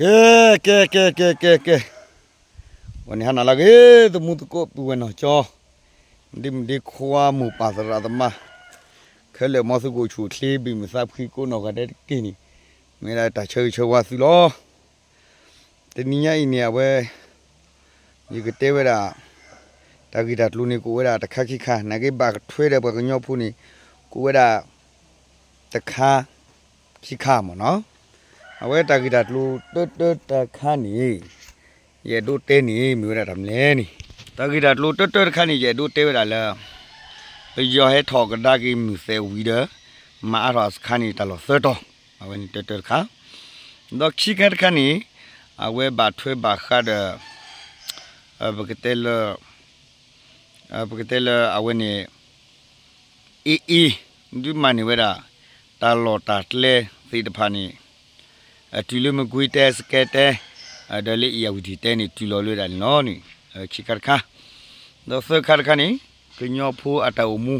ကဲ ကဲ ကဲ ကဲ ကဲ ကဲ, ဝဲန့ၣ်ဟါနၤလၢအဂ့ၤ သမူသကိးပုၢ်ဝဲၢ်နီၢ်ကၠီ, ဒ့မုၣ်ဒ့ခွါမိၢ်ပၢ်သရၣ်သမါ, ခဲလၢာ်မ်သုကအိၣ်ဆူၣ်အိၣ်ချ့ ဘၣ်မုာ်သးဖှံကိးနီၢ်ဂၤဒဲးတက့ၢ်န့ၣ်, မ့ၢ်ဝဲဒၣ်တၢ်ဆၢဂ့ၤဆၢဝါသုလီၤ. တနံၤညါအံၤန့ၣ် အဝဲ ယကတဲဝဲဒၣ် တၢ်ဂ့ၢ်တၢ်ကျိၤန့ၣ် ကအိၣ်ဝဲဒၣ်တခါခံခါ, နာ်က့ဘၣ်ထွဲဒီးပှၤကညီဖိန့ၣ် ကအိၣ်ဝဲဒၣ် တခါခံခါမ့ၢ်နီၤ. အဝဲတၢ်ဂ့ၢ်တၢ်ကျိၤတၢတၢတခါန့ၣ် ယအဲၣ်ဒိးတဲန့ၣ် မ့ၢ်ဝဲဒၣ်တၢ်မနုၤလဲၣ်န့ၣ်, တၢ်ဂ့ၢ်တၢ်ကျိၤတၢတၢတခါန့ၣ် ယအဲၣ်ဒိးတဲဝဲဒၣ်လၢ ပယီၤဟဲထီၣ်ကဒါက့ၤမုၢ်သဲးဝံၤဒီး မၤအါထီၣ်အစခါန့ၣ် တၢ်လီၢ်သၢတီၤ, အဝဲန့ၣ်တၢတၢတခါ, ဒီးခံခါတခါန့ၣ် အဝဲဘၣ်ထွဲဘၣ်ဃးဒီး ပကတဲလၢ ပကတဲလၢအဝဲန့ၣ် အ့အ့ ဒုးမၤန့ၢ်ဝဲဒၣ် တၢ်လီၢ်တၢ်ကျဲသ့ၣ်တဖၣ်န့ၣ် အတုၤလၢမကွ့ၤတဲ စကဲတဲ ဒီးလၢအ့ၣ်ယၣ်ဝတံၣ်တဲန့ၣ် တုၤလီၤလၢဒၣ်န့ၣ်လီၤန့ၣ်, ခံခါတခါ, ဒီးသၢခါတခါန့ၣ် ကညီဖိအတၢ်အိၣ်မူ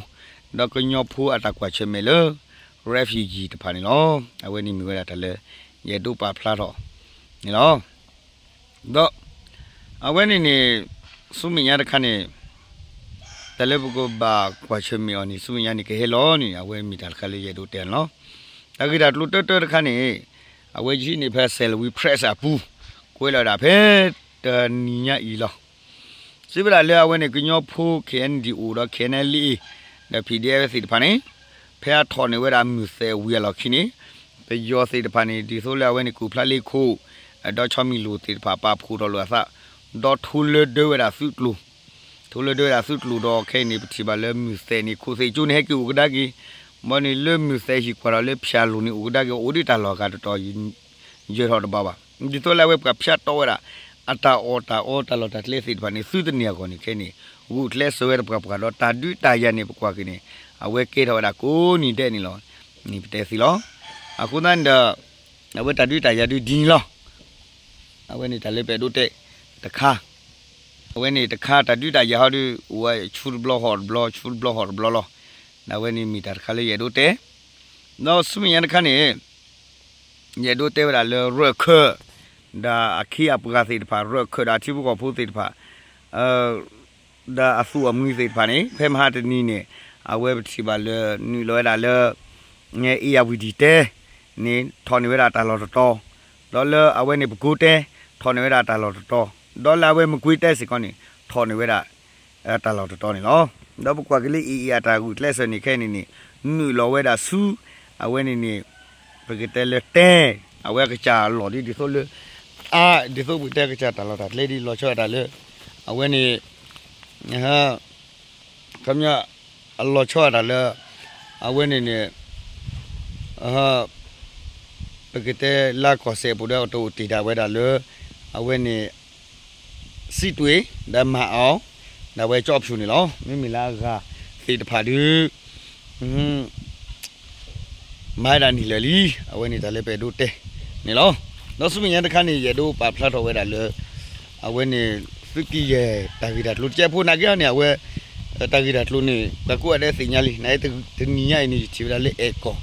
ဒီးကညီဖိအတၢ်ကွၢ်ဆၢၣ်မဲာ်လၢ refugee တဖၣ်န့ၣ်လီၤ. အဝဲန့ၣ်မ့ၢ်ဝဲဒၣ်တၢ်လၢ ယအဲၣ်ဒိးပာ်ဖျါထီၣ်န့ၣ်လီၤ. ဒီး အဝဲန့ၣ်န့ၣ် ဆူမဲာ်ညါတခါန့ၣ် တၢ်လၢပကဘၣ်ကွၢ်ဆၢၣ်မဲာ်အီၤန့ၣ် ဆူမဲာ်ညါန့ၣ်ကဟဲလီၤန့ၣ် အဝဲမ့ၢ်တၢ်တခါလၢယအဲၣ်ဒိးတဲန့ၣ်လီၤ. တၢ်ဂ့ၢ်တၢ်ကျိၤတၢတၢတခါန့ၣ် အဝဲယဟံးန့ၢ်ဖဲ Salween Press အပူၤ ကွဲးလီၤဝဲဒၣ်ဖဲတနံၤညါအံၤလီၤ. စံးဝဲဒၣ်လၢအဝဲန့ၣ် ကညီဖိ KNDO ဒီး KNLA ဒီး PDF သ့ၣ်တဖၣ်န့ၣ် ဖဲအထီၣ်န့ၢ်ဝဲဒၣ်မုၢ်သဲးဝံၤအလီၢ်ခံန့ၣ် ပယီၤသ့ၣ်တဖၣ်န့ၣ် ဒ်သိးလၢအဝဲန့ၣ် ကူၣ်ဖျါလ့ခိၣ် ဒီးဆီမံၤလိာ်သ့ၣ်တဖၣ် ပာ်ဖှိၣ်ထီၣ်လိာ်အသး ဒီးထိလၢဒၢဝဲဒၣ်သုးကျိၤ ထိလၢဒၢဝဲဒၣ်သုးကျိၤဒီး ခဲအံၤန့ၣ် ပထံၣ်ဘၣ်လၢမုၢ်သဲးန့ၣ် ခိၣ်သ့ၣ်ကၠိန့ၣ် ဟဲက့ၤအိၣ်ကဒါက့ၤ, ဘၣ်န့ၣ်လၢမုၢ်သဲးဟံၣ်ကွၢ်ထီၣ်လၢဖၠၣ်လိၤန့ၣ် အိၣ်ကဒါက့ၤ အိၣ်ဒံးတၢ်လီၢ်အဂၤတတီၤ ယၢၤထီၣ်တဘၣ်ဘၣ်. ဒ်သိးလၢအဝဲပှၤဖၠးတီဝဲဒၣ် အတၢ်အီၣ်တၢ်အီတၢ်လီၢ်တၢ်ကျဲသ့ၣ်တဖၣ်န့ၣ် သုတန့ၢ်အဂီၢ်န့ၣ် ခဲအံၤန့ၣ် ဂုာ်ကျဲးစၢးဝဲတပှၤပှၤဒီး တၢ်ဒုးတၢ်ယၤန့ၣ် ပကွၢ်က့ၤန့ၣ် အဝဲကဲထီၣ်ဝဲဒၣ်ကိးနံၤဒဲးန့ၣ်လီၤ. န့ၣ်ပတဲသ့လီၤ. အဃိသတးန့ၣ်ဒီး အဝဲတၢ်ဒုးတၢ်ယၤဒုးဒ်န့ၣ်လီၤ. အဝဲန့ၣ်တၢ်လၢပအဲၣ်ဒိးတဲတခါ, အဝဲန့ၣ်တခါတၢ်ဒုးတၢ်ယၤဟီဒုး အိၣ်ဝဲဆူတဘျီဟီၣ်တဘျီ ဆူတဘျီဟီၣ်တဘျီလီၤ. ဒီးအဝဲန့ၣ်မ့ၢ်တၢ်တခါလၢယအဲၣ်ဒိးတဲ, ဒီးဆူမဲာ်ညါတခါန့ၣ် ယအဲၣ်ဒိးတဲဝဲဒၣ်လၢရၢၢ်ခၢၣ် ဒီးအခ့အပှၤသ့ၣ်တဖၣ် ရၢၢ်ခၢၣ်ဒီးအထံဖိကီၢ်ဖိသ့ၣ်တဖၣ် ဒီးအသူၣ်အမှံသ့ၣ်တဖၣ်န့ၣ် ဖဲမဟါတနံၤန့ၣ် အဝဲပထံၣ်ဘၣ်လၢ နုာ်လီၤဝဲဒၣ်လၢ အ့ၣ်ယၣ်ဝတံၣ်တဲန့ၣ် ထီၣ်န့ၢ်ဝဲဒၣ်တၢ်လီၢ်တတီၤ, ဒီးလၢအဝဲန့ၣ်ပကိးတဲ ထီၣ်န့ၢ်ဝဲဒၣ်တၢ်လီၢ်တတီၤ, ဒီးလၢအဝဲမကွ့ၤတဲစ့ၢ်ကီးန့ၣ် ထီၣ်န့ၢ်ဝဲဒၣ် တၢ်လီၢ်တတီၤန့ၣ်လီၤ. ဒီးပကွၢ်က့ၤလၢအ့ၣ်အ့ၣ်အတၢ်ဂုာ်ကျဲးစၢးန့ၣ် ခဲအံၤန့ၣ်န့ၣ် နုာ်လီၤဝဲဒၣ်ဆူ အဝဲန့ၣ်န့ၣ် ပကတဲလၢတဲ အဝဲအကစၢ်အလီၢ်ဒ်သိးလၢ အါ ဒ်သိးပကတဲအကစၢ်တၢ်လီၢ်တၢ်ကျဲဒ်လီၤဆီဒၣ်တၢ်လၢ အဝဲန့ၣ် ခီပညီ အလီၤဆီဒၣ်တၢ်လၢ အဝဲန့ၣ်န့ၣ် ပကတဲလၢကီၢ်စဲၣ်ပူၤဒီး တအိၣ်တ့ၢ်ဒၣ်ဝဲဒၣ်လၢ အဝဲန့ၣ် စံးတွ့ၣ် ဒီးမၤအီၤ ဒီးအဝဲကၠီဖၠူၣ်န့ၣ်လီၤ. မ့မ့ၢ်လၢအဂၤသ့ၣ်တဖၣ်ဒုး မၤဝဲဒၣ်နံၣ်လၢာ်လံ, အဝဲန့ၣ်တၢ်လၢပအဲၣ်ဒိးတဲန့ၣ်လီၤ. ဒီးဆူမဲာ်ညါတခါန့ၣ် ယအဲၣ်ဒိးပာ်ဖျါထီၣ်ဝဲဒၣ်လၢ အဝဲန့ၣ် သုးက့ယဲၢ်တၢ်ဂ့ၢ်တၢ်ကျိၤတကဲဖိနာ်က့ဟီန့ၣ် အဝဲ တၢ်ဂ့ၢ်တၢ်ကျိၤန့ၣ် ပှၤကိးဂၤဒဲးသ့ၣ်ညါလံ. နာ်က့တနံၤညါအံၤန့ၣ် ယထံၣ်ဝဲဒၣ်လၢအဲၣ်ကီၢ်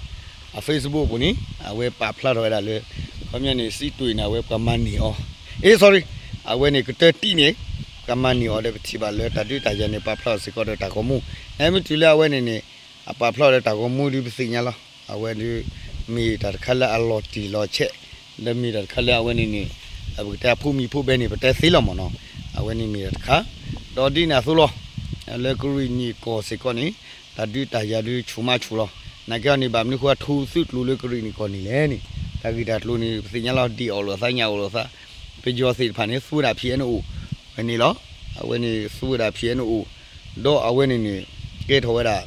အ Facebook ပူၤန့ၣ် အဝဲပာ်ဖျါထီၣ်ဝဲဒၣ်လၢ ခီပညီန့ၣ် စံးတွ့ၣ်န့ၣ် အဝဲပှၤမၤန့ၢ်အီၤ အ့ sorry အဝဲန့ၣ် ကတၢၢ်တံၢ်န့ၣ် ပှၤမၤန့ၢ်အီၤဒီး ပထံၣ်ဘၣ်လၢတၢ်ဒုးတၢ်ယၤန့ၣ် ပာ်ဖျါအီၤစ့ၢ်ကီးဒီးတၢ်ဂီၤမူ, နမ့ၢ်တုၤလၢအဝဲန့ၣ်န့ၣ် အပာ်ဖျါအီၤဒီးတၢ်ဂီၤမူဒုးပသ့ၣ်ညါလီၤ. အဝဲဒုး မ့ၢ်တၢ်တခါလၢအလီၤတံၢ်လီၤဆဲး ဒီးမ့ၢ်တၢ်တခါလၢအဝဲန့ၣ်န့ၣ် ပကတဲအဖိမံၤဖိဘဲန့ၣ် ပတဲသ့လီၤမ့ၢ်နီၤ. အဝဲန့ၣ်မ့ၢ်တၢ်တခါ ဒီးဒ်န့ၣ်အသိးလီၤ. လၢကရံၣ်နံၣ်ကီၢ်စ့ၢ်ကီးန့ၣ် တၢ်ဒုးတၢ်ယၤဒုးဆူၣ်မးဆူၣ်လီၤ. နာ်က့ဟီန့ၣ် ဘၣ်မနုၤဃိအထူသုးကျိၤလၢကရံၣ်နံၣ်ကီၢ်န့ၣ်လဲၣ်န့ၣ် တၢ်ဂ့ၢ်တၢ်ကျိၤန့ၣ် ပသ့ၣ်ညါလီၤ ဒ်အီၣ်လိာ်သးညၣ်အီၣ်လိာ်သး ပယီၤသ့ၣ်တဖၣ်န့ၣ် သူဝဲဒၣ် P N O ဝဲန့ၣ်လီၤ. အဝဲန့ၣ် သူဝဲဒၣ် P N O ဒီးအဝဲန့ၣ်န့ၣ် ကဲထီၣ်ဝဲဒၣ်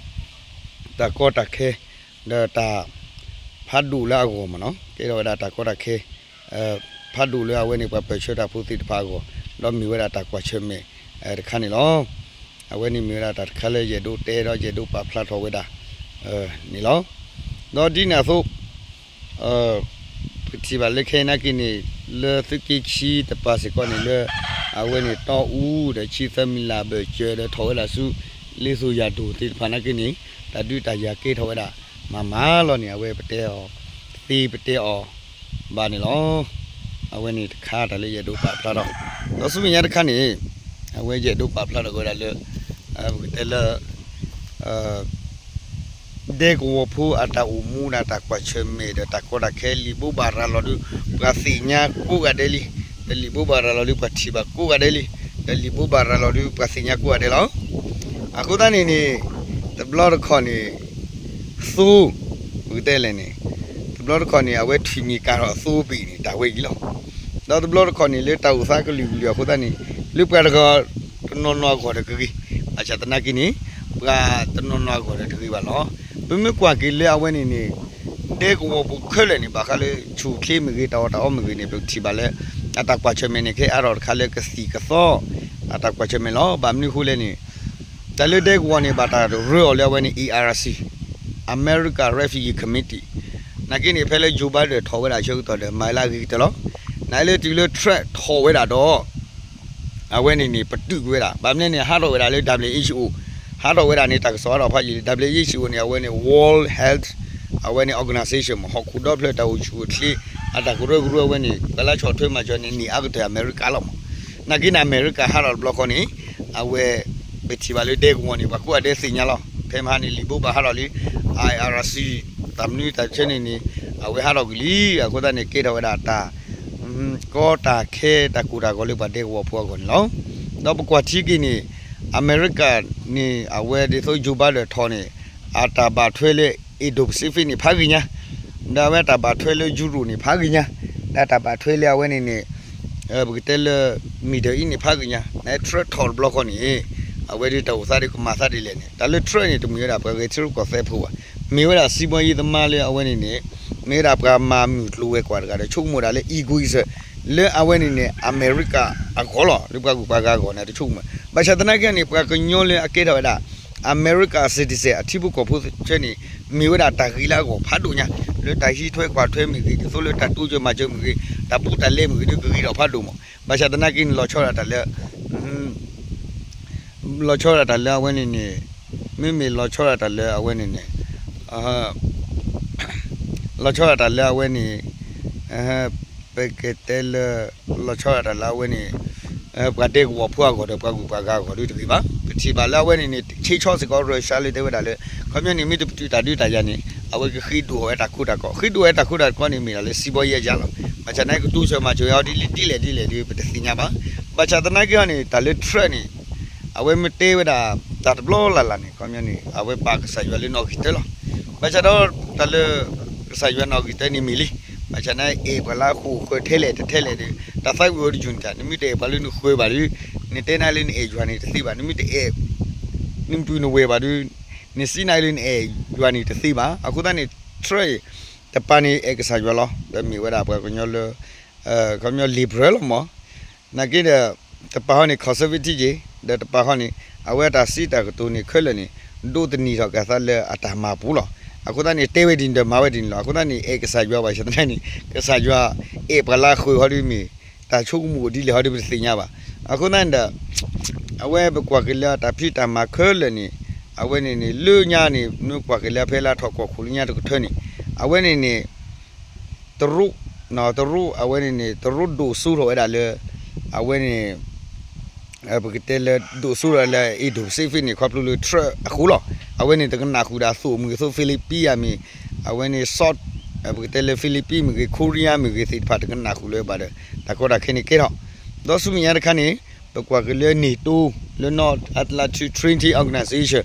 တၢ်ကီတၢ်ခဲ ဒီးတၢ်ဖးဒိၣ်လၢအဂီၢ်မ့ၢ်နီၤ ကဲထီၣ်ဝဲဒၣ်တၢ်ကီတၢ်ခဲ ဖးဒိၣ်လၢအဝဲန့ၣ် ပှၤပၢၢ်ဆၢတၢ်ဖိသ့ၣ်တဖၣ်အဂီၢ် ဒီးမ့ၢ်ဝဲဒၣ်တၢ်ကွၢ်ဆၢၣ်မဲာ်တခါန့ၣ်လီၤ. အဝဲန့ၣ်မ့ၢ်ဝဲဒၣ်တၢ်တခါလၢယအဲၣ်ဒိးတဲဒီးယအဲၣ်ဒိးပာ်ဖျါထီၣ်ဝဲဒၣ် န့ၣ်လီၤ. ဒီးဒ်န့ၣ်အသိး ပထံၣ်ဘၣ်လၢခဲအံၤနာ်က့န့ၣ် လၢသုးက့ခံတပၤစ့ၢ်ကီးန့ၣ်လၢ အဝဲန့ၣ်တီအူဒီး ဆံသၢမံၤလၢ်ဘၢၣ်စၢၤဒီးထီၣ်ဝဲဒၣ်ဆူ လ့သိၣ်ယၤဒိၣ်သ့ၣ်တဖၣ်နာ်က့န့ၣ် တၢ်ဒုးတၢ်ယၤကဲထီၣ်ဝဲဒၣ်မၤမၤလီၤန့ၣ် အဝဲပတဲအီၤ သ့ပတဲအီၤဘၣ်န့ၣ်လီၤ. အဝဲန့ၣ်တခါတၢ်လၢယအဲၣ်ဒိးပာ်ဖျါထီၣ်, ဒီးဆူမဲာ်ညါတခါန့ၣ် အဝဲယအဲၣ်ဒိးပာ်ဖျါထီၣ်က့ၤဝဲဒၣ်လၢ ပကတဲလၢ ဒဲကဝီၤဖိအတၢ်အိၣ်မူဒီးတၢ်ကွၢ်ဆၢၣ်မဲာ်ဒီးတၢ်ကီတၢ်ခဲလံာ်ဘိးဘၣ်ရၤလီၤဒုး ပှၤသ့ၣ်ညါကိးဂၤဒဲးလံ, ဒီးလံာ်ဘိးဘၣ်ရၤလီၤဒုး ပှၤထံၣ်ဘၣ်ကိးဂၤဒဲးလံ, ဒီးလံာ်ဘိးဘၣ်ရၤလီၤဒုး ပှၤသ့ၣ်ညါကိးဂၤဒဲးလီၤ. အဃိသတးန့ၣ်န့ၣ် တဘျီတခီၣ်န့ၣ် သိ ပကတဲလဲၣ်န့ၣ် တဘျီတခီၣ်န့ၣ် အဝဲထွံၣ်မံၤကၤထီၣ်အသိဘ့ၣ်န့ၣ် တၢ်ဝဲအံၤလီၤ. ဒီးတဘျီတခီၣ်န့ၣ် လၢတၢ်အိၣ်သးကလုာ်ကလုာ်အဃိသတးန့ၣ် လၢပှၤတဂၤတနီၤနီၤအဂီၢ်ဒီးကဂ့ၤ, ဘၣ်ဆၣ်သနာ်က့န့ၣ် ပှၤတနီၤနီၤအဂီၢ်ဒီးတဂ့ၤဘၣ်လီၤ. ပမ့ၢ်ကွၢ်က့ၤလၢအဝဲန့ၣ်န့ၣ် ဒဲကဝီၤပူၤခဲလၢာ်န့ၣ် ဘၣ်ဃးလၢဆူၣ်ချ့မ့ၢ်ဂ့ၤ တၢ်အီၣ်တၢ်အီမ့ၢ်ဂ့ၤန့ၣ် ပကထံၣ်ဘၣ်လၢ အတၢ်ကွၢ်ဆၢၣ်မဲာ်န့ၣ် ကဟဲအါထီၣ်တခါလၢကသံၣ်ကသီ အတၢ်ကွၢ်ဆၢၣ်မဲာ်လီၤ. ဘၣ်မနုၤအဃိလဲၣ်န့ၣ် တၢ်လၢဒဲကဝီၤန့ၣ် ဘၣ်တၢ်ရၢအီၤလၢအဝဲန့ၣ် A R C, America Refugee Committee နာ်က့န့ၣ် ဖဲလၢ Joe Biden ထီၣ်ဝဲဒၣ်အဆၢကတီၢ်ဒီး မၤလၢအဂ့ၤကတၢၢ်လီၤ. နာ်လၢတုၤလၢ Trump ထီၣ်ဝဲဒၣ်ဒီး အဝဲန့ၣ်န့ၣ် ပတုာ်ကွံာ်ဝဲဒၣ် ဘၣ်မနုၤန့ၣ် ဟးထီၣ်ဝဲဒၣ်လၢ W H O, ဟးထီၣ်ဝဲဒၣ်န့ၣ် တၢ်ကစီၣ်ဟးထီၣ်ဖးယံာ်လံ W H O န့ၣ် အဝဲန့ၣ် World Health အဝဲန့ၣ် Organization မ့ၢ် ဟီၣ်ခိၣ်ဒီဖျၢၣ်တၢ်အိၣ်ဆူၣ်အိၣ်ချ့ အတၢ်ကရၢကရိအဝဲန့ၣ် ပှၤလၢဆီၣ်ထွဲမၤစၢၤန့ၣ် န့ၢ်အါကတၢၢ်အမဲရကၤလီၤမး. နာ်က့န့ၣ် အမဲရကၤဟးထီၣ်တဘျီဃီန့ၣ် အဝဲ ပထံၣ်ဘၣ်လၢဒဲကဝီၤန့ၣ် ပှၤကိးဂၤဒဲးသ့ၣ်ညါလီၤ. ဖဲမဟါန့ၣ် လံာ်ဘိးဘၣ်ဟးထီၣ်လံ I R C တၢ်မနုၤတၢ်ဆဲန့ၣ်န့ၣ် အဝဲဟးထီၣ်ကွံာ်လံ. အဃိသတးန့ၣ် ကဲထီၣ်ဝဲဒၣ်တၢ် ကီတၢ်ခဲတၢ်ကိၢ်တၢ်ဂီၤလၢပှၤဒဲကဝီၤဖိအဂီၢ်န့ၣ်လီၤ. ဒီးပကွၢ်ထံက့ၤန့ၣ် အမဲရကၤန့ၣ် အဝဲဒ်သိး Joe Biden ထီၣ်န့ၣ် အတၢ်ဘၣ်ထွဲလၢ Indo-Pacific န့ၣ် ဖးဂ့ၤညါ, ဒီးအဝဲတၢ်ဘၣ်ထွဲလၢ Europe န့ၣ် ဖးဂ့ၤညါ, ဒီးတၢ်ဘၣ်ထွဲလၢအဝဲန့ၣ်န့ၣ် ပကတဲလၢ Middle East န့ၣ် ဖးဂ့ၤညါ, န Trump ထီၣ်တဘျီဃီန့ၣ် အဝဲဒ်တၢ်အိၣ်သးဒ်ကမၤသးဒ်လဲၣ်န့ၣ် တၢ်လၢ Trump န့ၣ် တမ့ၢ်ဝဲဒၣ်ပှၤဂဲၤထံရူၢ်ကီၢ်သဲးဖိဘၣ်, မ့ၢ်ဝဲဒၣ်စံးဘီယံသမားလၢအဝဲန့ၣ်န့ၣ် မ့ၢ်ဝဲဒၣ်ပှၤမၤမုၢ်ကျိၤဝဲၤကွာ်တဂၤဒီး ဆိကမိၣ်ဒၣ်လၢ egoist လၢအဝဲန့ၣ်န့ၣ် အမဲရကၤအဂီၢ်လီၤ, လၢပှၤဂုၤပှၤဂၤအဂီၢ်န့ၣ် တဆိကမိၣ်. ဘၣ်ဆၣ်သနာ်က့န့ၣ် ပှၤကညီလၢအကဲထီၣ်ဝဲဒၣ် အမဲရကၤ citizen အထံဖိကီၢ်ဖိဆဲန့ၣ် မ့ၢ်ဝဲဒၣ်တၢ်ဂ့ၤလၢအဂီၢ်ဖးဒိၣ်ညါ, လၢတၢ်ဟံးထွဲကွၢ်ထွဲမ့ၢ်ဂ့ၤ, ဒ်သိးလၢတၢ်တိစၢၤမၤစၢၤမ့ၢ်ဂ့ၤ, တၢ်ဘူးတၢ်လဲမ့ၢ်ဂ့ၤ ဒ်ကဂ့ၤထီၣ်ဖးဒိၣ်မး. ဘၣ်ဆၣ်သနာ်က့န့ၣ် လီၤဆီဒၣ်တၢ်လၢ လီၤဆီဒၣ်တၢ်လၢအဝဲန့ၣ်န့ၣ်, မ့မ့ၢ်လီၤဆီဒၣ်တၢ်လၢအဝဲန့ၣ်န့ၣ်, လီၤဆီဒၣ်တၢ်လၢအဝဲန့ၣ်, ပကတဲလၢ လီၤဆီဒၣ်တၢ်လၢအဝဲန့ၣ် ပှၤဒဲကဝီၤဖိအဂီၢ်ဒီးပှၤဂုၤပှၤဂၤအဂီၢ်ဒ်တဂ့ၤဘၣ်. ပထံၣ်ဘၣ်လၢအဝဲန့ၣ်န့ၣ် ဆ့ဆီစ့ၢ်ကီး Russia လၢတဲဝဲဒၣ်လၢ ခီပညီန့ၣ် မ့ၢ်တပတုာ်တၢ်ဒုးတၢ်ယၤန့ၣ် အဝဲကဃ့ဒိၣ်အဝဲတၢ်ခိတၢ်ကီ, ဃ့ဒိၣ်ဝဲတၢ်ခိတၢ်ကီန့ၣ် မ့ၢ်ဒၣ်လၢစံးဘီယဲၢ်ယၤလီၤ. ဘၣ်ဆၣ်သနာ်က့ ကတိစၢၤမၤစၢၤအီၤဒ်လဲၣ်ဒ်လဲၣ်ဒ် ပတသ့ၣ်ညါဘၣ်. ဘၣ်ဆၣ်သနာ်က့အီၤန့ၣ် တၢ်လၢ Trump န့ၣ် အဝဲမ့ၢ်တဲဝဲဒၣ် တၢ်တဘျီလၢ်လၢ်န့ၣ် ခီပညီန့ၣ် အဝဲပာ်ကစၢ်ယွၤလၢနီၣ်ဂံၢ်တၢလီၤ. ဘၣ်ဆၣ်ဒီး တၢ်လၢ ကစၢ်ယွၤနီၣ်ဂံၢ်တၢန့ၣ်မ့ၢ်လံ. ဘၣ်ဆၣ်သနာ်က့ အဲၣ်ပှၤလၢအဃိာ်ဃၢၤထဲလဲၣ်တထဲလဲၣ်ဒီး တၢ်သးဝံၣ်အီၤတယုၢ်န့ၣ်တၢ် နမ့ၢ်တအဲၣ်ပှၤလၢနဃၢၤဘၣ်ဒီး နတဲနၤလၢနအဲၣ်ယွၤန့ၣ်တသ့ဘၣ်. နမ့ၢ်တအဲၣ် နမ့ၢ်ပှၤနဝဲၢ်ဘၣ်ဒီး နစံးနၤလၢနအဲၣ်ယွၤန့ၣ်တသ့ဘၣ်. အဃိသတးန့ၣ် Trump တပၤန့ၣ် အဲၣ်ကစၢ်ယွၤလီၤ. ဒီးမ့ၢ်ဝဲဒၣ်ပှၤကညီလၢ ခီပညီ liberal လီၤမး. နာ်က့ဒီး တပၤဃီန့ၣ် conservative က့ၤ, ဒီးတပၤဃီန့ၣ် အဝဲအတၢ်စံးတၢ်ကတိၤန့ၣ်ခဲလၢာ်န့ၣ် ဒိးသန့ၤထီၣ်က့ၤအသးလၢအတၢ်မၤပူၤလီၤ. အဃိသတးန့ၣ် တဲဝဲဒ်န့ၣ်ဒီးမၤဝဲဒ်န့ၣ်လီၤ. အဃိသတးန့ၣ် အဲၣ်ကစၢ်ယွၤဘၣ်ဆၣ်သနာ်က့န့ၣ် ကစၢ်ယွၤအဲၣ်ပှၤလၢအဃၢၤဃီဒီးမ့ၢ် တၢ်ဆိကမိၣ်ဒ်လဲၣ်ဃီဒီးပတသ့ၣ်ညါဘၣ်. အဃိသတးန့ၣ်ဒီး အဝဲပကွၢ်က့ၤလၢအတၢ်ဖံးတၢ်မၤခဲလၢာ်န့ၣ် အဝဲန့ၣ်န့ၣ် လၢညါန့ၣ် နကွၢ်က့ၤလၢအဖဲလၢအထီၣ်ကွီၢ်ခိၣ်လၢညါတကထၢန့ၣ် အဝဲန့ၣ်န့ၣ် တရူး တရူး အဝဲန့ၣ်န့ၣ် တရူးဒိၣ်စိထီၣ်ဝဲဒၣ်လၢ အဝဲန့ၣ် ပကတဲလၢ ဒိၣ်စိထီၣ်လၢ Indo-Pacific န့ၣ် ခီဖျိလၢ Trump အဃိလီၤ. အဝဲန့ၣ်တကနၣ်ဃုာ်ဒီးအသိၣ်အမှံၤအသိး Philippines မ့ၢ် အဝဲန့ၣ် South ပကတဲလၢ Philippines မ့ၢ်ဂ့ၤ Korea မ့ၢ်ဂ့ၤ သ့ၣ်တဖၣ်တကနၣ်ဃုာ်လၢၤဘၣ်ဒီး တၢ်ကီတၢ်ခဲန့ၣ်ကဲထီၣ်. ဒီးဆူမဲာ်ညါတခါန့ၣ် ပကွၢ်က့ၤလၢ NATO လၢ North Atlantic Treaty Organization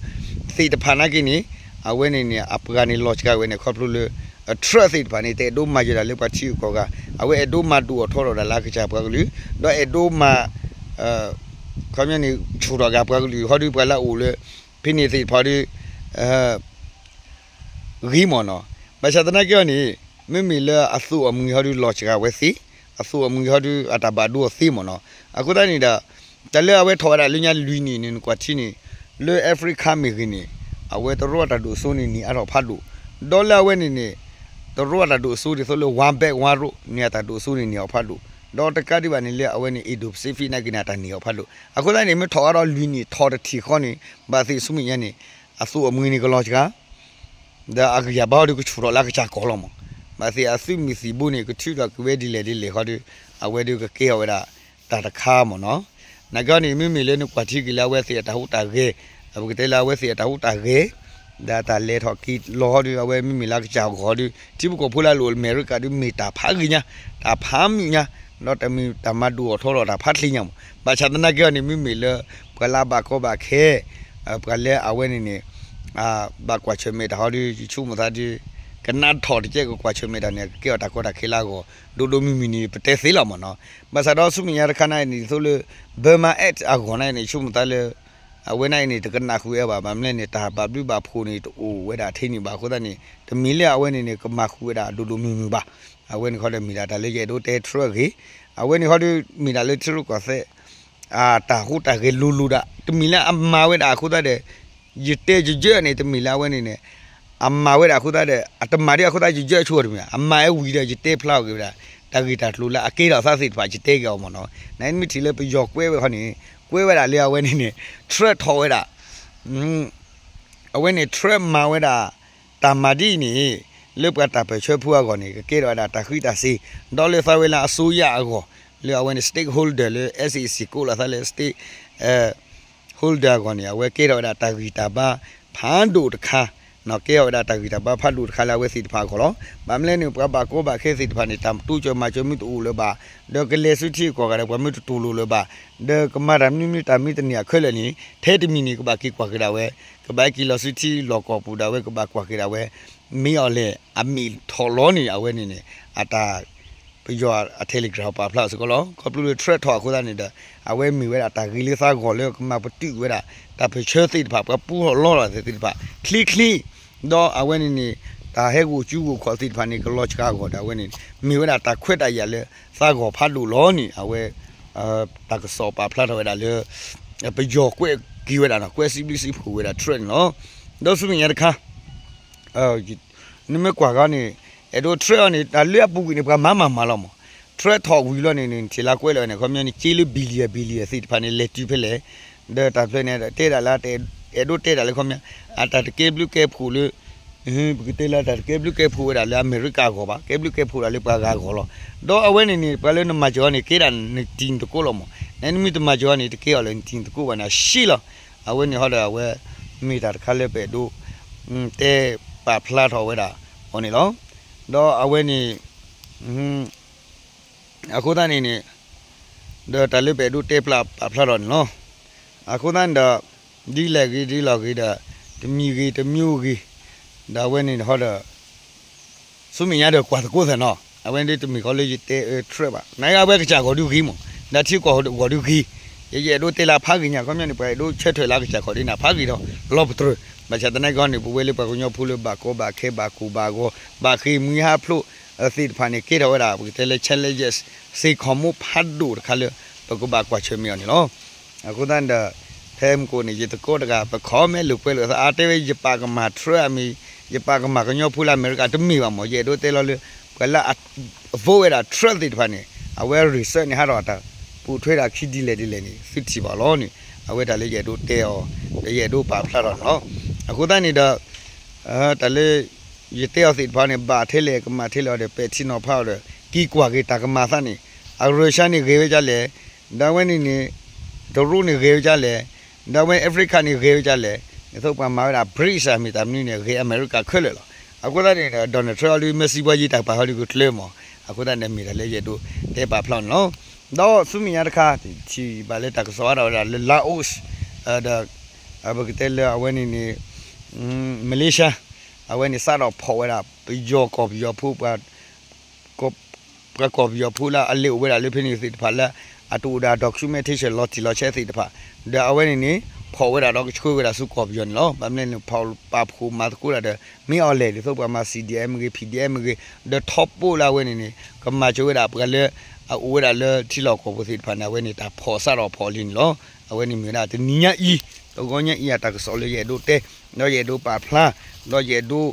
သ့ၣ်တဖၣ်နာ်က့န့ၣ် အဝဲန့ၣ်န့ၣ် အပှၤန့ၣ်လီၤစှၤဝဲန့ၣ် ခီဖျိလၢ Trump သ့ၣ်တဖၣ်န့ၣ် တအဲၣ်ဒိးမၤယဲၢ်ဒၣ်လၢပှၤထံဂုၤကီၢ်ဂၤ, အဝဲအဲၣ်ဒိးမၤဒိၣ်အီၤထီထီၣ်ဒၣ်လၢအကစၢ်ပှၤကလုာ်, ဒီးအဲၣ်ဒိးမၤ ခီပညီန့ၣ် ဆူၣ်ထီၣ်က့ၤပှၤကလုာ်ဃီဒီး ပှၤလၢအအိၣ်လၢ ဖဲန့ၣ်သ့ၣ်တဖၣ်ဒီး ဂ့ၤမ့ၢ်နီၤ. ဘၣ်ဆၣ်သနာ်က့အီၤန့ၣ် မ့မ့ၢ်လၢအသိၣ်အမှံၤဟီဒီးလီၤစှၤဝဲသ့, အသိၣ်အမှံၤဟီဒီးအတၢ်ဘၣ်ဒိအီၤသ့မ့ၢ်နီၤ. အဃိသတးန့ၣ်ဒီး တၢ်လၢအဝဲထီၣ်ဝဲဒၣ်လၢညါလွံၢ်နံၣ်န့ၣ် နကွၢ်ထံန့ၣ် လၢ Africa မ့ၢ်ဂ့ၤန့ၣ် အဝဲတရူးအတၢ်ဒိၣ်စိန့ၣ် န့ၢ်အါထီၣ်ဖးဒိၣ်, ဒီးလၢအဝဲန့ၣ်န့ၣ် တရူးအတၢ်ဒိၣ်စိဒ်သိးလၢ One Belt One Road န့ၣ် အတၢ်ဒိၣ်စိန့ၣ် န့ၢ်အီၤဖးဒိၣ်, ဒီးတကးဒံးဘၣ်န့ၣ်လၢအဝဲန့ၣ် Indo-Pacific နာ်က့န့ၣ် အတၢ်န့ၢ်အီၤဖးဒိၣ်. အဃိသတးန့ၣ် မ့ၢ်ထီၣ်ဝဲဒီးလွံၢ်နံၣ်ထီၣ်တထံၣ်ဃီန့ၣ် ဘၣ်သ့ၣ်ဆူမဲာ်ညါန့ၣ် အသိၣ်အမှံၤန့ၣ်ကလီၤစှၤ ဒီးအဂံၢ်အဘါဒီးကဆူၣ်ထီၣ်လၢအကစၢ်ကီၢ်လီၤမး. ဘၣ်သ့ၣ်အသုးမုၢ်သံၣ်ဘိန့ၣ် ကထုးထီၣ်က့ၤဝဲဒ်လဲၣ်ဒ်လဲၣ်ဃီဒီး အဝဲဒုးကကဲထီၣ်ဝဲဒၣ်တၢ်တခါမ့ၢ်နီၤ. နာ်က့န့ၣ် မ့မ့ၢ်လၢနကွၢ်ထံက့ၤလၢအဝဲသ့ၣ်အတၢ်ဟူးတၢ်ဂဲၤ, ပကတဲလၢအဝဲသ့ၣ်အတၢ်ဟူးတၢ်ဂဲၤ ဒီးတၢ်လဲၤထီၣ်က့ၤလီၤဟီဒီး အဝဲမ့မ့ၢ်လၢကစၢ်အဂီၢ်ဒီး ထံဖိကီၢ်ဖိလၢအလိၣ်အမဲရကၤဒီး မ့ၢ်တၢ်ဖးဂ့ၤညါ, တၢ်ဖးမုာ်ညါ, ဒီးတမ့ၢ်တၢ်မၤဒိၣ်အီၤထီထီၣ်တၢ်ဖးချ့ညါမ့ၢ်. ဘၣ်ဆၣ်သနာ်က့အီၤန့ၣ် မ့မ့ၢ်လၢ ပှၤလၢအဘၣ်ကီဘၣ်ခဲ ပှၤလၢအဝဲန့ၣ်န့ၣ် ဘၣ်ကွၢ်ဆၢၣ်မဲာ်တၢ်ဟီဒီး ယဆိကမိၣ်သးဒီး ကနးထီၣ်တကဲကကွၢ်ဆၢၣ်မဲာ်တၢ်န့ၣ် ကကဲအီၤတၢ်ကီတၢ်ခဲလၢအဂီၢ် ဒိၣ်ဒိၣ်မုၢ်မုၢ်န့ၣ် ပတဲသ့လီၤမ့ၢ်နီၤ. ဘၣ်ဆၣ်ဒီးဆူမဲာ်ညါတခါန့ၣ် ဒ်သိးလၢ Burma Act အဂီၢ်န့ၣ်န့ၣ် ယဆိကမိၣ်သးလၢ အဝဲန့ၣ်န့ၣ် တကနၣ်ဃုာ်ဝဲဘၣ်, ဘၣ်မနုၤလဲၣ်န့ၣ် တၢ်ဘၣ်ဘျုးဘၣ်ဖှိၣ်န့ၣ် တအိၣ်ဝဲဒၣ်ထဲန့ၣ်ဘၣ်အဃိသတးန့ၣ် တမ့ၢ်လၢအဝဲန့ၣ်န့ၣ် ကမၤဃုာ်ဝဲဒၣ်ဒိၣ်ဒိၣ်မုၢ်မုၢ်ဘၣ်. အဝဲန့ၣ်ဃီဒီးမ့ၢ်ဒၣ်တၢ်လၢယအဲၣ်ဒိးတဲ Trump အဂ့ၢ်, အဝဲန့ၣ်ဃီဒီး မ့ၢ်ဒၣ်လၢထံရူၢ်ကီၢ်သဲး အတၢ်ဟူးတၢ်ဂဲၤလိၤလိၤဒၣ် တမ့ၢ်လၢအမၤဝဲဒၣ်အဃိသတးဒီး ယတဲယယၢန့ၣ် တမ့ၢ်လၢအဝဲန့ၣ်န့ၣ် အမၤဝဲဒၣ်အဃိသတးဒီး အတမၤဒ်အဃိသတး ယယၢအဆိတမ့ၢ် အမၤဝဲဝံၤဒီး ယတဲဖျါအီၤက့ၤဝဲဒၣ် တၢ်ဂ့ၢ်တၢ်ကျိၤလၢအကဲထီၣ်သးသ့ၣ်တဖၣ် ယတဲက့ၤအီၤမ့ၢ်နီၤ. နမ့ၢ်ထံၣ်လၢပယီၤကွဲးဝဲခီန့ၣ် ကွဲးဝဲဒၣ်လၢအဝဲန့ၣ်န့ၣ် Trump ထီၣ်ဝဲဒၣ် အဝဲန့ၣ် Trump မၤဝဲဒၣ် တၢ်မၤဒ်အံၤန့ၣ် လၢပှၤတၢ်ပၢၢ်ဆၢဖိအဂီၢ်န့ၣ် ကကဲထီၣ်ဝဲဒၣ်တၢ်ဃံတၢ်စ့ၤ, ဒီးလၢသးဝဲလၢအစိုးရအဂီၢ် လၢအဝဲန့ၣ် stakeholder လၢ SAC ကိးလီၤသးလၢ stakeholder အဂီၢ်န့ၣ် အဝဲကဲထီၣ်ဝဲဒၣ်တၢ်ဂံၢ်တၢ်ဘါဖးဒိၣ်တခါ, ကဲထီၣ်ဝဲဒၣ်တၢ်ဂံၢ်တၢ်ဘါဖးဒိၣ်တခါလၢအဝဲသ့ၣ်တဖၣ်အဂီၢ်လီၤ. ဘၣ်မနုၤလဲၣ်န့ၣ် ပှၤဘၣ်ကီဘၣ်ခဲသ့ၣ်တဖၣ်န့ၣ် တၢ်တိစၢၤမၤစၢၤမ့ၢ်တအိၣ်လၢၤဘၣ်, ဒီးကလဲၤဆူထံဂုၤကီၢ်ဂၤဒီး ပှၤမ့ၢ်တတူၢ်လိာ်လၢၤဘၣ်, ဒီးကမၤတၢ်မနုၤမနုၤတၢ်မ့ၢ်တန့ၢ်အခဲလၢာ်န့ၣ် ထဲတမံၤန့ၣ်ကဘၣ်က့ၤကွၢ်က့ၤဒၣ်ဝဲ, ကဘၣ်က့ၤလီၤဆူထံလီၢ်ကီၢ်ပူၤဒၣ်ဝဲ ကဘၣ်ကွၢ်က့ၤဒၣ်ဝဲ မ့ၢ်အီၤလဲၣ် အမ့ၢ်ထီၣ်လီၤန့ၣ် အဝဲန့ၣ်န့ၣ် အတၢ် ပယီၤအ Telegram ပာ်ဖျါစ့ၢ်ကီးလီၤ. ခီဖျိလၢ Trump ထီၣ်အဃိသတးန့ၣ်ဒီး အဝဲမ့ၢ်ဝဲဒၣ်တၢ်ဂ့ၤလၢသးဂီၢ်လၢကမၤပတုာ်ဝဲဒၣ် တၢ်ပၢၢ်ဆၢသ့ၣ်တဖၣ် ပှၤပူထီၣ်လီထီၣ်သ့ၣ်တဖၣ် ချ့ချ့, ဒီးအဝဲန့ၣ်န့ၣ် တၢ်ဟဲဂိာ်ကူဂိာ်ခီၣ်သ့ၣ်တဖၣ်န့ၣ် ကလီၤစှၤအဂီၢ်ဒီး အဝဲန့ၣ် မ့ၢ်ဝဲဒၣ်တၢ်ခွဲးတၢ်ယာ်လၢသးဂီၢ်ဖးဒိၣ်လီၤန့ၣ် အဝဲ တၢ်ကစီၣ်ပာ်ဖျါထီၣ်ဝဲဒၣ်လၢ ပယီၤကွဲးက့ၤဝဲဒၣ်နီၤ ကွဲးစံးဘျုးစံးဖှိၣ်ဝဲဒၣ် Trump န့ၣ်လီၤ. ဒီးဆူမဲာ်ညါတခါ နမ့ၢ်ကွၢ်ဂီၤန့ၣ် အဲၣ်ဒိး Trump အီၤန့ၣ် တၢ်လၢအပူၤကွံာ်န့ၣ် ပှၤမၤမၤမၤလီၤမး, Trump ထီၣ်ဝံၤလီၤန့ၣ် နထံၣ်လၢကွဲးလီၤန့ၣ် ခီပညီန့ၣ် က့လၢ billion billion သ့ၣ်တဖၣ်န့ၣ် လဲၤတုၤဖဲလဲၣ်, ဒီးတၢ်ဖျၢၣ်န့ၣ် တဲဒၣ်လၢ အဲၣ်ဒိးတဲဒၣ်လၢခီပညီ အတၢ်တကဲဘျုးကဲဖှိၣ်လၢ ပကတဲလၢတၢ်တကဲဘျုးကဲဖှိၣ်ဝဲဒၣ်လၢအမဲရကၤအဂီၢ်ဘၣ်, ကဲဘျုးကဲဖှိၣ်ဒၣ်လၢပှၤဂၤအဂီၢ်လီၤ. ဒီးအဝဲန့ၣ်န့ၣ် ပှၤလၢနမၤစၢၤအီၤန့ၣ် ကဲဒၣ်နတံၤနသကိးလီၤမး, နမ့ၢ်တမၤစၢၤအီၤန့ၣ် တကဲအီၤလၢနတံၤနသကိးဘၣ်န့ၣ် အရှ့လီၤ. အဝဲန့ၣ်ဟီဒီးအဝဲ မ့ၢ်တၢ်တခါလၢပအဲၣ်ဒိး တဲပာ်ဖျါထီၣ်ဝဲဒၣ်အီၤန့ၣ်လီၤ. ဒီးအဝဲန့ၣ် အဃိသတးန့ၣ်န့ၣ် ဒီးတၢ်လၢပအဲၣ်ဒိးတဲပာ်ဖျါထီၣ်န့ၣ်လီၤ. အဃိသတးန့ၣ်ဒီး ဒ်လဲၣ်ဂ့ၤဒ်လဲၣ်ဂ့ၤဒီး တမံၤဂ့ၤတမံၤဂ့ၤ ဒီးအဝဲန့ၣ်ဟီဒီး ဆူမဲာ်ညါဒီးကွၢ်သကိးသ့ၣ်နီၤ အဝဲန့ၣ်တမ့ၢ်ဃီလၢယတဲ Trump ဘၣ်, နာ်က့အဝဲကစၢ်ဂီၤဒုဂ့ၤမး, ဒီးထံကီၢ်ဂီၤဒုဂ့ၤ, ယယအဲၣ်ဒိးတဲလၢအဖးဂ့ၤညါ ခီပညီန့ၣ် ပှၤအဲၣ်ဒိးဆၢထၢၣ်လၢအကစၢ်ဂီၤဒ်န့ၣ် အဖးဂ့ၤဒီး လီၤပတြၢၤ, ဘၣ်ဆၣ်သနာ်က့န့ၣ် ပဝဲလၢပှၤကညီဖိလၢဘၣ်ကီဘၣ်ခဲဘၣ်ကိၢ်ဘၣ်ဂီၤ ဘၣ်ဃ့ၢ်မှံဟးဖျိးသ့ၣ်တဖၣ်န့ၣ် ကဲထီၣ်ဝဲဒၣ် ပကတဲလၢ challenges စ့ၢ်ကီးမိၢ်ဖးဒိၣ်တခါလၢ ပကဘၣ်ကွၢ်ဆၢၣ်မဲာ်အီၤန့ၣ်လီၤ. အဃိသတးန့ၣ်ဒီး ဖဲမုၢ်ကိၣ်န့ၣ် ယသကိးတဂၤ ပ comment လိာ်ကွဲလိာ်သး အါတဲဝဲ ယပာ်ကမၣ် Trump အမံၤ ယပာ်ကမၣ်ကညီဖိလၢအမဲရကၤ တမ့ၢ်ဘၣ်မး ယအဲၣ်ဒိးတဲလီၤလၢ ပှၤလၢအ vote ဝဲဒၣ် Trump သ့ၣ်တဖၣ်န့ၣ် အဝဲ result န့ၣ် ဟးထီၣ်တၢ် ပိာ်ထွဲဒၣ်ခံဒ်လဲၣ်ဒ်လဲၣ်န့ၣ် သုထံၣ်ဘၣ်လီၤန့ၣ် အဝဲတၢ်လၢယအဲၣ်ဒိးတဲအီၤ ဒီးယအဲၣ်ဒိးပာ်ဖျါထီၣ်န့ၣ်လီၤ. အဃိသတးန့ၣ်ဒီး တၢ်လၢ ယတဲအီၤသ့ၣ်တဖၣ်န့ၣ် ဘၣ်ထဲလဲၣ် ကမၣ်ထဲလဲၣ်အီၤဒီး ပဲာ်ထံနီၤဖးအီၤဒီး က့ၤကွၢ်က့ၤတၢ်ကမၤသးန့ၣ် အ Russia န့ၣ်ဂ့ၤဝဲဒ်လဲၣ်, ဒီးအဝဲန့ၣ်န့ၣ် တရူးန့ၣ်ဂ့ၤဝဲဒ်လဲၣ်, ဒီးအဝဲ Africa န့ၣ်ဂ့ၤဝဲဒ်လဲၣ်, ဒ်သိးပှၤမၤဝဲဒၣ် BRICS မ့ၢ်တၢ်မနုၤန့ၣ် ဂ့ၤအမဲရကၤခဲလၢာ်လီၤ. အဃိသတးန့ၣ်ဒီး Donald Trump အီၤဒုး မ့ၢ်စံးဘှါယံၤတၢ်ပာ်ဟီဒုးကကျၢၤမး, အဃိသတးန့ၣ်မ့ၢ်တၢ်လၢယအဲၣ်ဒိးတဲပာ်ဖျါန့ၣ်လီၤ. ဒီးဆူမဲာ်ညါတခါ ထံၣ်ဘၣ်လၢတၢ်ကစီၣ်အါထီၣ်ဝဲဒၣ်လၢ Laos ဒီး ပကတဲလၢအဝဲန့ၣ်န့ၣ် Malaysia အဝဲန့ၣ်စးထီၣ်ဖီၣ်ဝဲဒၣ် ပယီၤကီၢ်ပယီၤဖိ ပှၤကီၢ်ပယီၤဖိလၢအလဲၤအိၣ်ဝဲဒၣ်လၢဖဲန့ၣ်သ့ၣ်တဖၣ်လၢ အတအိၣ်ဒၣ် documentation လီၤတံၢ်လီၤဆဲးသ့ၣ်တဖၣ်, ဒီးအဝဲန့ၣ်န့ၣ် ဖီၣ်ဝဲဒၣ်ဒီးကဆှၢဝဲဒၣ်ဆူကီၢ်ပယီၤန့ၣ်လီၤ. ဘၣ်မနုၤလဲၣ်န့ၣ် ဖီၣ်ပာ်ဖှိၣ်မၤသကိးတၢ်ဒီး မ့ၢ်အီၤလဲၣ် ဒ်သိးပှၤမၤ C D M ဂ့ၤ P D M ဂ့ၤ ဒီးထီဘိလၢအဝဲန့ၣ်န့ၣ် ကမၤစၢၤဝဲဒၣ်ပှၤလၢ အအိၣ်ဝဲဒၣ်လၢထံလီၢ်ကီၢ်ပူၤသ့ၣ်တဖၣ်န့ၣ် အဝဲန့ၣ်တၢ်ဖီၣ်စးထီၣ်ဖီၣ်လံန့ၣ်လီၤ. အဝဲန့ၣ်မ့ၢ်ဝဲဒၣ်တနံၤညါအံၤ တဂီၤညါအံၤအတၢ်ကစီၣ်လၢယအဲၣ်ဒိးတဲ ဒီးယအဲၣ်ဒိးပာ်ဖျါ ဒီးယအဲၣ်ဒိး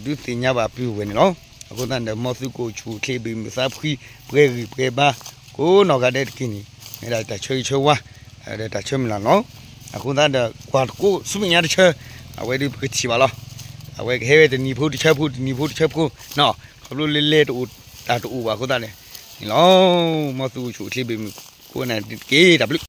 ဒုးသ့ၣ်ညါဘၣ်ပုၢ်ဝဲၢ်န့ၣ်လီၤ. အဃိသတးန့ၣ်ဒီး မ်သုကအိၣ်ဆူၣ်အိၣ်ချ့ ဘၣ်မုာ်သးဖှံ ပှဲၤဂံၢ်ပှဲၤဘါ ကိးနီၢ်ဂၤဒဲးတက့ၢ်န့ၣ် မ့ၢ်ဒၣ်တၢ်ဆၢဂ့ၤဆၢဝါ ဒီးတၢ်ဆၢမုၢ်လၢ်န့ၣ်လီၤ. အဃိသတးဒီး ကွၢ်သကိးဆူမဲာ်ညါတဆၢ အဝဲဒုးပကထံၣ်ဘၣ်လီၤ. အဝဲကဟဲဝဲတနံၤဖိတဆၢဖိ တနံၤဖိတဆၢဖိန့ၣ် ခီဖျိလၢလဲၤတအိၣ်တၢ်တအိၣ်ဘၣ်အဃိသတးန့ၣ်, န့ၣ်လီၤ. မ်သုအိၣ်ဆူၣ်အိၣ်ချ့ဘၣ်မုာ်ကိးဂၤဒဲးတက့ၢ်. တၢ်ဘျုး.